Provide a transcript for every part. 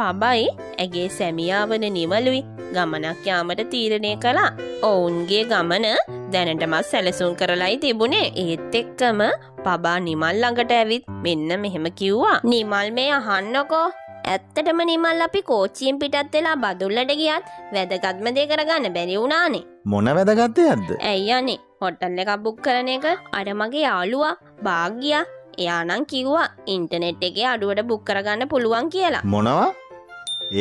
පබයි ඇගේ සැමියා වන නිමලුයි ගමනක් යාමට තීරණය කළා. ඔවුන්ගේ ගමන දැනටමත් සැලසුම් කරලයි තිබුණේ. ඒත් එක්කම පබා නිමල් ළඟට ඇවිත් මෙන්න මෙහෙම කිව්වා. නිමල් මේ අහන්නකෝ. ඇත්තටම නිමල් අපි කෝච්චියෙන් පිටත් වෙලා බදුල්ලට ගියත් වැදගත්ම දේ කරගන්න බැරි වුණානේ. මොන වැදගත් දෙයක්ද? ඇයි අනේ හොටල් එකක් බුක් කරන එක. අර මගේ යාළුවා භාග්‍යා එයා නම් කිව්වා ඉන්ටර්නෙට් එකේ අඩුවට බුක් කරගන්න පුළුවන් කියලා. මොනවා?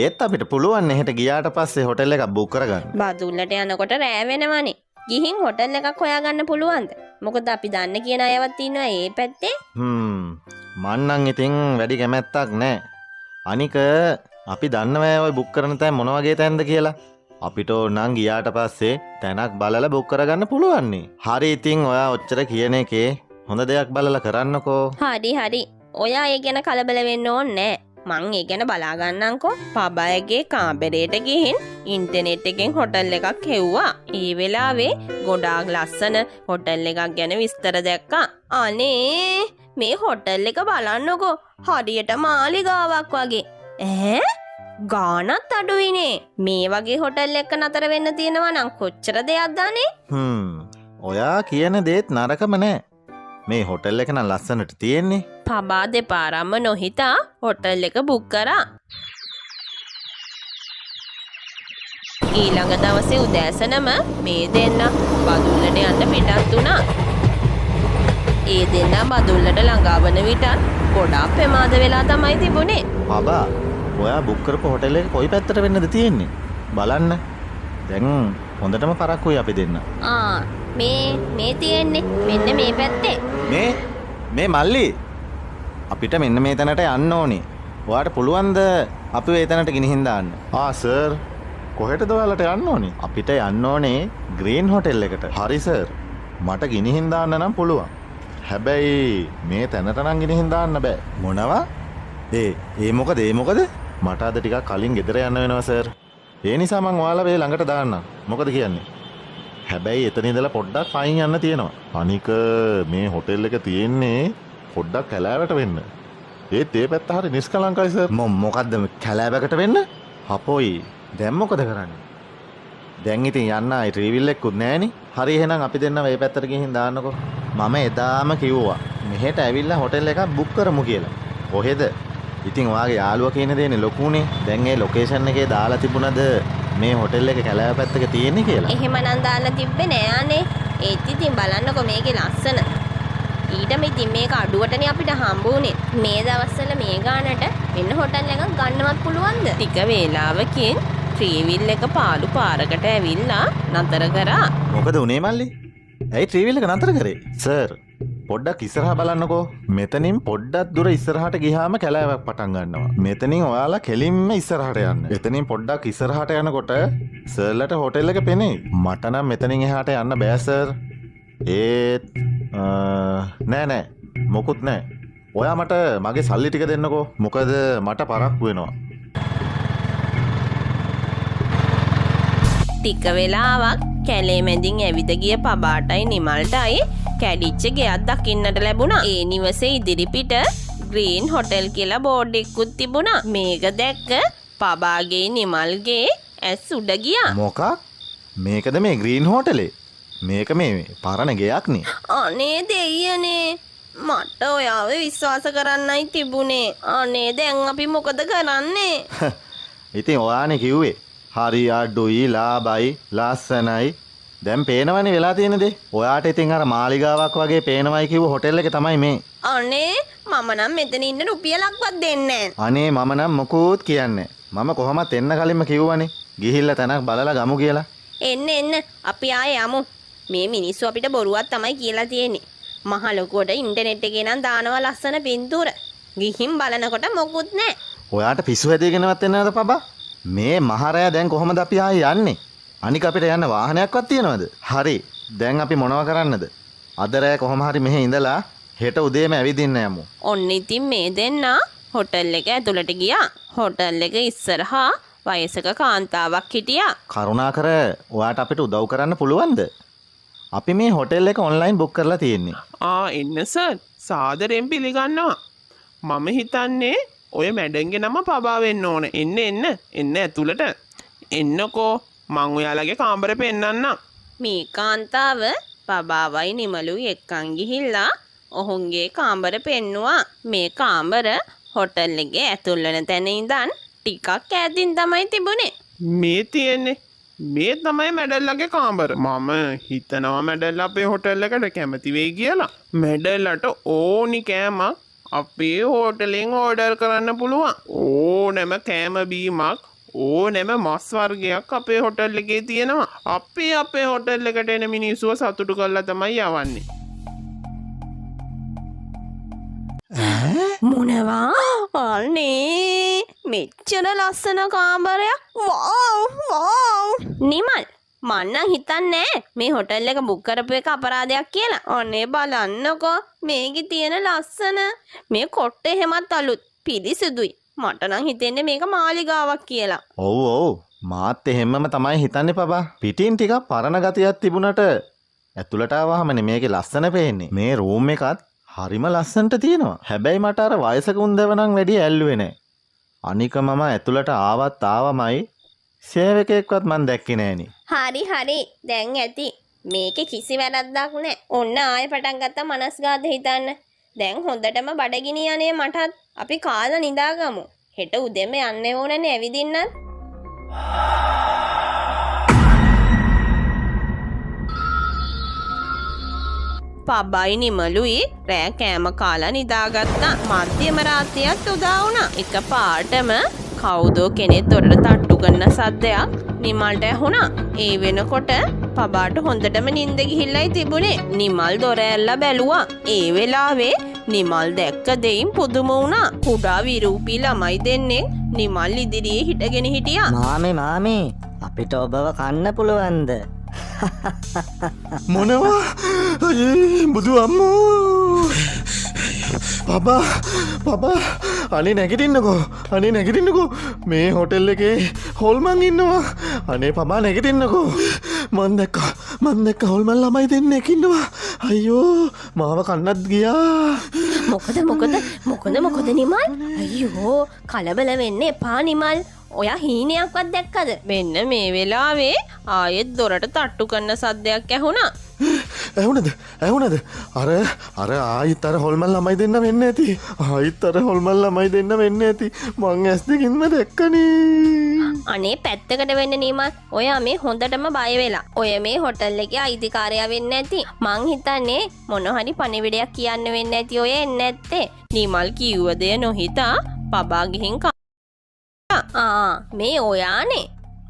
ඒත් අපිට පුළුවන් එහෙට ගියාට පස්සේ හොටල් එකක් බුක් කරගන්න. බදුල්ලට යනකොට රෑ වෙනවනේ. ගිහින් හොටල් එකක් හොයාගන්න පුළුවන්ද? මොකද අපි දන්න කියන අයවත් ඉන්නවා ඒ පැත්තේ. මං නම් ඉතින් වැඩි කැමැත්තක් නෑ. අනික අපි දන්නවා ඔය බුක් කරන තැන් මොන වගේ තැන්ද කියලා. අපිට ඕන නම් ගියාට පස්සේ තැනක් බලලා බුක් කරගන්න පුළුවන් නේ. හරි ඉතින් ඔයා ඔච්චර කියන එකේ හොඳ දෙයක් බලලා කරන්නකෝ. හරි හරි. ඔයා ඒ ගැන කලබල වෙන්න ඕනේ නෑ. මං ඒ ගැන බලා ගන්නම්කෝ. පබායගේ කාමරේට ගිහින් ඉන්ටර්නෙට් එකෙන් හොටල් එකක් හෙව්වා. ඒ වෙලාවේ ගොඩාක් ලස්සන හොටල් එකක් ගැන විස්තර දැක්කා. අනේ මේ හොටල් එක බලන්නකෝ. හරියට මාලිගාවක් වගේ. ඈ ගානත් අඩුයිනේ. මේ වගේ හොටල් එකක නතර වෙන්න තියෙනවා නම් කොච්චර දෙයක්ද අනේ? ඔයා කියන දේත් නරකම නෑ. මේ හොටල් එක නම් ලස්සනට තියෙන්නේ. පබා දෙපාරම්ම නොහිතා හොටල් එක බුක් කරා. ඊළඟ දවසේ උදෑසනම මේ දෙන්න බදුල්ලට යන්න පිටත් වුණා. ඒ දෙන්න බදුල්ලට ළඟා වන විටත් ගොඩාක් ප්‍රමාද වෙලා තමයි තිබුණේ. පබා, ඔයා බුක් කරපු හොටල් එක කොයි පැත්තට වෙන්නද තියෙන්නේ? බලන්න. දැන් හොඳටම පරක්කුයි අපි දෙන්න. ආ මේ තියෙන්නේ මෙන්න මේ පැත්තේ. මේ මල්ලි අපිට මෙන්න මේ තැනට යන්න ඕනේ. ඔයාට පුළුවන්ද අපිව ඒ තැනට ගෙනihin දාන්න? ආ සර්, කොහෙටද ඔයාලට යන්න ඕනේ? අපිට යන්න ඕනේ ග්‍රීන් හොටෙල් එකට. හරි සර්, මට ගෙනihin දාන්න නම් පුළුවන්. හැබැයි මේ තැනට නම් ගෙනihin දාන්න බෑ. මොනවා? ඒ මොකද ඒ මොකද? මට අද ටිකක් කලින් ගෙදර යන්න වෙනවා සර්. ඒ නිසා මං ඔයාලා මේ ළඟට දාන්නම්. මොකද කියන්නේ? හැබැයි එතන ඉඳලා පොඩ්ඩක් පයින් යන්න තියෙනවා. අනික මේ හොටෙල් එක තියෙන්නේ පොඩ්ඩක් කැලෑවට වෙන්න. ඒත් ඒ පැත්ත හරි නිෂ්කලංකයි සර්. මොකද්ද කැලෑවකට වෙන්න? හපොයි. දැන් මොකද කරන්නේ? දැන් ඉතින් යන්න ආයි ත්‍රිවිල් එකකුත් නෑනේ. හරි එහෙනම් අපි දෙන්නම මේ පැත්තට ගිහින් දාන්නකෝ. මම එදාම කිව්වා මෙහෙට ඇවිල්ලා හොටෙල් එකක් බුක් කරමු කියලා. කොහෙද? ඉතින් ඔයාගේ යාළුවා කියන දේනේ ලොකුනේ. දැන් ඒ ලොකේෂන් එකේ දාලා තිබුණද මේ හොටෙල් එක කැලෑව පැත්තක තියෙන්නේ කියලා? එහෙමනම් දාලා තිබ්බේ නෑ අනේ. ඒත් ඉතින් බලන්නකෝ මේකේ ලස්සන. ඊටම ඉතින් මේක අඩුවටනේ අපිට හම්බ වුණේ. මේ දවස්වල මේ ගානට වෙන හොටල් එකක් ගන්නවත් පුළුවන්ද? ටික වේලාවකින් ත්‍රිවිල් එක පාළු පාරකට ඇවිල්ලා නතර කරා. මොකද උනේ මල්ලි? ඇයි ත්‍රිවිල් එක නතර කරේ? සර් පොඩ්ඩක් ඉස්සරහා බලන්නකෝ. මෙතනින් පොඩ්ඩක් දුර ඉස්සරහට ගියාම කැලෑවක් පටන් ගන්නවා. මෙතනින් ඔයාලා කෙලින්ම ඉස්සරහට යන්න. එතනින් පොඩ්ඩක් ඉස්සරහට යනකොට සර්ලට හොටෙල් එක පෙනේ. මට නම් මෙතනින් එහාට යන්න බෑ සර්. ඒත් නෑ නෑ මොකුත් නෑ. ඔයා මට මගේ සල්ලි ටික දෙන්නකෝ. මොකද මට පරක්කු වෙනවා. ටික වෙලාවක් කැලේ මැදින් ඇවිද ගිය පබාටයි නිමල්ටයි කැඩිච්ච ගෙයක් දකින්නට ලැබුණා. ඒ නිවසේ ඉදිරිපිට ග්‍රීන් හොටෙල් කියලා බෝඩ් එකකුත් තිබුණා. මේක දැක්ක පබාගේ නිමල්ගේ ඇස් උඩ ගියා. මොකක්? මේකද මේ ග්‍රීන් හෝටලේ? මේක මේ පරණ ගෙයක් නේ. අනේ දෙයියනේ, මට ඔයාව විශ්වාස කරන්නයි තිබුණේ. අනේ දැන් අපි මොකද කරන්නේ? ඉතින් ඔයානේ කිව්වේ හරි අඩුයි, ලාභයි, ලස්සනයි. දැන් පේනවනේ වෙලා තියෙන දේ. ඔයාට ඉතින් අර මාලිගාවක් වගේ පේනවයි කිව්ව හොටෙල් එක තමයි මේ. අනේ මම නම් මෙතන ඉන්න රුපියලක්වත් දෙන්නේ නෑ. අනේ මම නම් මොකුත් කියන්නේ නෑ. මම කොහොමත් එන්න කලින්ම කිව්වනේ ගිහිල්ලා තැනක් බලලා ගමු කියලා. එන්න එන්න අපි ආයේ යමු. මේ මිනිස්සු අපිට බොරුවක් තමයි කියලා තියෙන්නේ. මහ ලොකුවට ඉන්ටර්නෙට් එකේ නම් දානවා ලස්සන පින්තූර. ගිහින් බලනකොට මොකුත් නෑ. ඔයාට පිස්සු හැදීගෙනවත් එන්නද පබා? මේ මහරයා දැන් කොහොමද අපි ආයේ යන්නේ? අනික අපිට යන්න වාහනයක්වත් තියනවද? හරි. දැන් අපි මොනව කරන්නද? අද රෑ කොහොම හරි මෙහෙ ඉඳලා හෙට උදේම ඇවිදින්න යමු. ඔන්න ඉතින් මේ දෙන්න හොටල් එක ඇතුළට ගියා. හොටල් එක ඉස්සරහා වයසක කාන්තාවක් හිටියා. කරුණාකර ඔයාට අපිට උදව් කරන්න පුළුවන්ද? අපි මේ හොටෙල් එක ඔන්ලයින් බුක් කරලා තියෙන්නේ. ආ එන්න සර්, සාදරයෙන් පිළිගන්නවා. මම හිතන්නේ ඔය මැඩම්ගේ නම පබා වෙන්න ඕන. එන්න එන්න එන්න ඇතුළට. එන්නකෝ මං ඔයාලගේ කාමරේ පෙන්නන්නම්. මේ කාන්තාව පබාවයි නිමලුයි එක්කන් ගිහිල්ලා ඔවුන්ගේ කාමර පෙන්නුවා. මේ කාමර හොටල් එකේ ඇතුල් වෙන තැන ඉඳන් ටිකක් ඈතින් තමයි තිබුණේ. මේ තියෙන්නේ මේ තමයි මැඩල්ලගේ කාමර. මම හිතනවා මැඩල්ලා අපේ හොටල් එකට කැමති වෙයි කියලා. මැඩල්ලට ඕනි කෑමක් අපේ හෝටලෙන් ඕඩර් කරන්න පුළුවන්. ඕනෑම කෑම බීමක් ඕනෑම මස් වර්ගයක් අපේ හොටල් එකේ තියෙනවා. අපි අපේ හොටල් එකට එන මිනිස්සුව සතුටු කරලා තමයි යවන්නේ. මොනවා? අනේ මෙච්චර ලස්සන කාමරයක්. Wow wow. Nimal මං නම් හිතන්නේ මේ හොටල් එක බුක් කරපු එක අපරාධයක් කියලා. අනේ බලන්නකෝ මේකේ තියෙන ලස්සන. මේ කොට්ට එහෙමත් අලුත් පිරිසිදුයි. මට නම් හිතෙන්නේ මේක මාලිගාවක් කියලා. ඔව් ඔව් මාත් එහෙම්මම තමයි හිතන්නේ පබා. පිටින් ටිකක් පරණ ගතියක් තිබුණට ඇතුළට ආවහමනේ මේකේ ලස්සන පේන්නේ. මේ රූම් එකත් හරිම ලස්සනට තියෙනවා. හැබැයි මට අර වයසක උන්දව නම් වැඩි ඇල්ලුවේ නෑ. අනික මම ඇතුළට ආවත් ආවමයි සේවකයෙක්වත් මං දැක්කේ නෑනේ. හරි හරි දැන් ඇති. මේකේ කිසි වැරද්දක් නෑ. ඔන්න ආයෙ පටන් ගත්තා මනස්ගාත හිතන්න. දැන් හොඳටම බඩගිනි යන්නේ මටත්. අපි කාලා නිදාගමු. හෙට උදෙම යන්න ඕනනේ ඇවිදින්නත්. පබයි නිමලුයි රෑ කෑම කාලා නිදාගත්තා. මධ්‍යම රාත්‍රියත් උදා වුණා. එක පාටම කවුදෝ කෙනෙක් දොරට තට්ටු කරන සද්දයක් නිමල්ට ඇහුණා. ඒ වෙනකොට පබාට හොඳටම නිින්ද ගිහිල්ලයි තිබුණේ. නිමල් දොර ඇරලා බැලුවා. ඒ වෙලාවේ නිමල් දැක්ක දෙයින් පුදුම වුණා. කුඩා විරූපී ළමයි දෙන්නෙක් නිමල් ඉදිරියේ හිටගෙන හිටියා. මාමේ මාමේ අපිට ඔබව කන්න පුළුවන්ද? මොනවා? අයියේ බුදු අම්මෝ. පබා පබා අනේ නැගිටින්නකෝ. අනේ නැගිටින්නකෝ. මේ හොටෙල් එකේ හොල්මන් ඉන්නවා. අනේ පබා නැගිටින්නකෝ. මං දැක්කා මං දැක්කා හොල්මන් ළමයි දෙන්නෙක් ඉන්නවා. අයියෝ මාව කන්නත් ගියා. මොකද මොකද මොකද මොකද නිමල්? අයියෝ කලබල වෙන්න එපා නිමල්. ඔයා හීනයක්වත් දැක්කද? මෙන්න මේ වෙලාවේ ආයෙත් දොරට තට්ටු කරන සද්දයක් ඇහුණා. ඇහුණද? ඇහුණද? අර අර ආයෙත් අර හොල්මන් ළමයි දෙන්න වෙන්න ඇති. ආයෙත් අර හොල්මන් ළමයි දෙන්න වෙන්න ඇති. මං ඇස් දෙකින්ම දැක්කනේ. අනේ පැත්තකට වෙන්න නිමල්. ඔයා මේ හොඳටම බය වෙලා. ඔය මේ හොටල් එකේ අයිතිකාරයා වෙන්න ඇති. මං හිතන්නේ මොන හරි පණිවිඩයක් කියන්න වෙන්න ඇති ඔය එන්නේ නැත්තේ. නිමල් කිව්ව දෙය නොහිතා පබා ගිහින් ආ මේ ඔයානේ.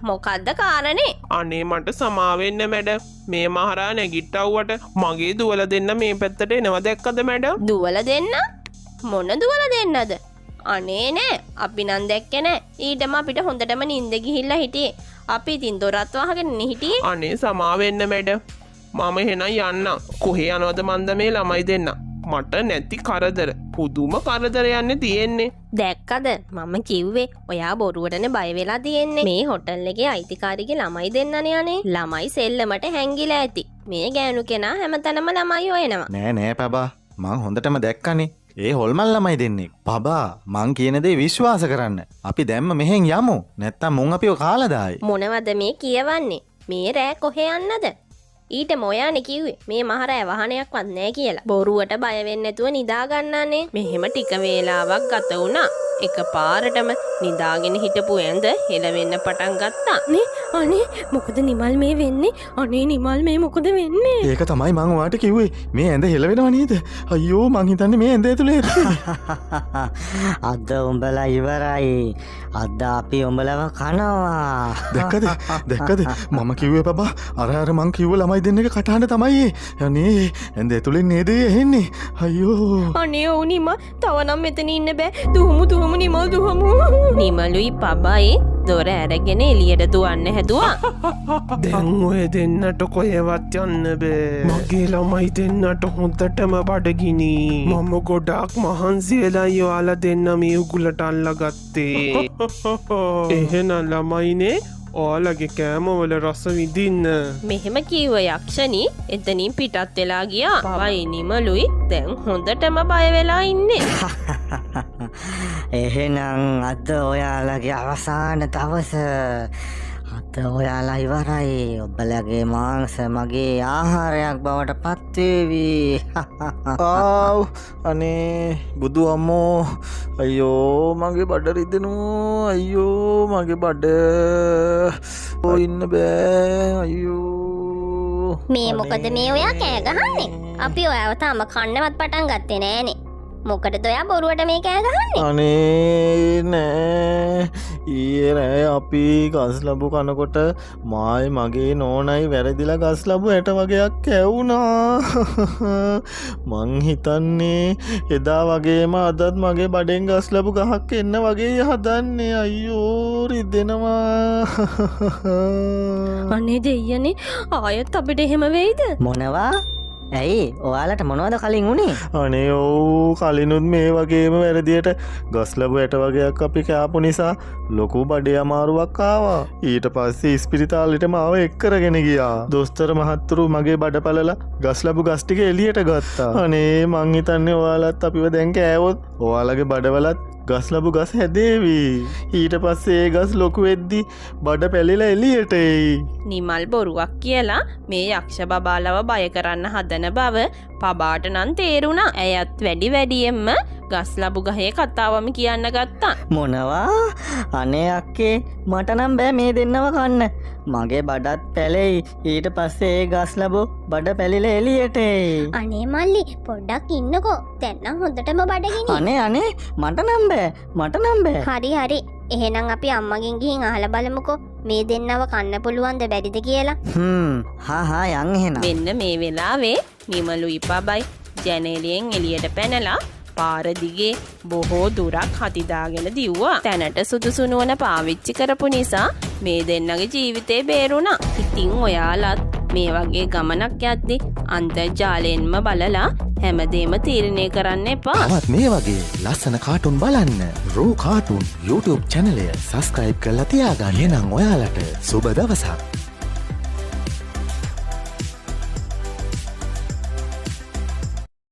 මොකද්ද කාරණේ? අනේ මට සමා වෙන්න මැඩම්. මේ මහරා නැගිට්ටව්වට මගේ දුවල දෙන්න මේ පැත්තට එනවා දැක්කද මැඩම්? දුවල දෙන්න? මොන දුවල දෙන්නද? අනේ නෑ අපි නම් දැක්කේ නෑ. ඊටම අපිට හොඳටම නිින්ද ගිහිල්ලා හිටියේ. අපි ඉතින් දොරත් වහගෙන හිටියේ. අනේ සමා වෙන්න මැඩම්. මම එහෙනම් යන්නම්. කොහේ යනවද මන්ද මේ ළමයි දෙන්න? මට නැති කරදර, පුදුම කරදර යන්නේ තියෙන්නේ. දැක්කද මම කිව්වේ ඔයා බොරුවටනේ බය වෙලා තියෙන්නේ. මේ හොටල් එකේ අයිතිකාරගේ ළමයි දෙන්නනේ අනේ. ළමයි සෙල්ලමට හැංගිලා ඇති. මේ ගෑනු කෙනා හැමතැනම ළමයි හොයනවා. නෑ නෑ පබා මං හොඳටම දැක්කනේ. ඒ හොල්මන් ළමයි දෙන්නෙක්. පබා මං කියන දේ විශ්වාස කරන්න. අපි දැම්ම මෙහෙන් යමු. නැත්තම් මුන් අපිව කාලා දායි. මොනවද මේ කියවන්නේ? මේ රෑ කොහේ යන්නද? ඊට මොයානේ කිව්වේ මේ මහරෑ වහනයක්වත් නෑ කියලා. බොරුවට බය වෙන්නේ නැතුව නිදා ගන්නනේ. මෙහෙම ටික වේලාවක් ගත වුණා. එක පාරටම නිදාගෙන හිටපු ඇඳ හෙලවෙන්න පටන් ගත්තා. නේ අනේ මොකද නිමල් මේ වෙන්නේ? අනේ නිමල් මේ මොකද වෙන්නේ? ඒක තමයි මං ඔයාට කිව්වේ. මේ ඇඳ හෙලවෙනව නේද? අයියෝ මං හිතන්නේ මේ ඇඳ ඇතුලේ අද උඹලා ඉවරයි. අද අපි උඹලව කනවා. දැක්කද? දැක්කද? මම කිව්වේ බබා අර අර මං කිව්ව ළමයි දෙන්නගේ කටහඬ තමයි ඒ. අනේ ඇඳ ඇතුලෙන් නේද ඇහෙන්නේ? අයියෝ. අනේ ඔව් නිමල් තව නම් මෙතන ඉන්න බෑ. දුවමු දුවමු නිමල් දුවමු. නිමලුයි පබයි දොර ඇරගෙන එළියට දුවන්න හැදුවා. දැන් ඔය දෙන්නට කොහෙවත් යන්න බෑ. මගේ ළමයි දෙන්නට හොඳටම බඩගිනි. මම ගොඩාක් මහන්සි වෙලා ඔයාලා දෙන්න මේ උගුලට අල්ලගත්තේ. එහෙනම් ළමයිනේ ඔයාලගේ කෑමවල රස විඳින්න. මෙහෙම කිව්ව යක්ෂණී එතනින් පිටත් වෙලා ගියා. පබයි නිමලුයි දැන් හොඳටම බය වෙලා ඉන්නේ. එහෙනම් අද ඔයාලගේ අවසාන දවස. අද ඔයාලා ඉවරයි. ඔබලගේ මාංශ මගේ ආහාරයක් බවට පත් වේවි. ආව් අනේ බුදු අම්මෝ, අයියෝ මගේ බඩ රිදෙනවා, අයියෝ මගේ බඩ, ඔය ඉන්න බෑ අයියෝ. මේ මොකද මේ ඔයා කෑ ගහන්නේ? අපි ඔයාව තාම කන්නවත් පටන් ගත්තේ නෑනේ. මොකටද ඔයා බොරුවට මේ කෑ ගහන්නේ? අනේ නෑ, ඊයේ රෑ අපි ගස් ලැබු කනකොට මායි මගේ නෝනයි වැරදිලා ගස් ලැබු 60 වගේක් කැවුනා. මං හිතන්නේ එදා වගේම අදත් මගේ බඩෙන් ගස් ලැබු ගහක් එන්න වගේ හදන්නේ. අයියෝ රිදෙනවා. අනේ දෙයියනේ, ආයෙත් අපිට එහෙම වෙයිද? මොනවා? ඇයි ඔයාලට මොනවද කලින් වුණේ? අනේ ඔව්, කලිනුත් මේ වගේම වැරදියට ගස් ලැබු 60 වගේක් අපි කෑපු නිසා ලොකු බඩේ අමාරුවක් ආවා. ඊට පස්සේ ඉස්පිරිතාලෙට මාව එක් කරගෙන ගියා. දොස්තර මහත්තුරු මගේ බඩ පළලා ගස් ලැබු ගස් ටික එළියට ගත්තා. අනේ මං හිතන්නේ ඔයාලත් අපිව දැන් කෑවොත් ඔයාලගේ බඩවලත් ගස් ලැබු ගස් හැදේවි. ඊට පස්සේ ඒ ගස් ලොකු වෙද්දි බඩ පැලිලා එළියට එයි. නිමල් බොරුවක් කියලා මේ යක්ෂ බබාලව බය කරන්න හදන බව පබාට නම් තේරුණා. ඇයත් වැඩි වැඩියෙන්ම ගස් ලැබු ගහේ කතාවම කියන්න ගත්තා. මොනවා? අනේ අක්කේ, මට නම් බෑ මේ දෙන්නව කන්න. මගේ බඩත් පැලෙයි. ඊට පස්සේ ඒ ගස් ලැබු බඩ පැලිලා එළියට එයි. අනේ මල්ලි පොඩ්ඩක් ඉන්නකෝ, දැන් නම් හොඳටම බඩගිනි. අනේ අනේ මට නම් බෑ, මට නම් බෑ. හරි හරි, එහෙනම් අපි අම්මගෙන් ගිහින් අහලා බලමුකෝ මේ දෙන්නව කන්න පුළුවන්ද බැරිද කියලා. හා හා යන් එහෙනම්. මෙන්න මේ වෙලාවේ නිමලුයි පබයි ජනේලයෙන් එළියට පැනලා පාර දිගේ බොහෝ දුරක් හතිදාගෙන දිව්වා. තැනට සුදුසු නුවණ පාවිච්චි කරපු නිසා මේ දෙන්නගේ ජීවිතේ බේරුණා. ඉතින් ඔයාලත් මේ වගේ ගමනක් යද්දි අන්තර්ජාලයෙන්ම බලලා හැමදේම තීරණය කරන්න එපා. තවත් මේ වගේ ලස්සන කාටුන් බලන්න රෝ කාටුන් YouTube චැනලය සබස්ක්‍රයිබ් කරලා තියාගන්න. එහෙනම් ඔයාලට සුබ දවසක්.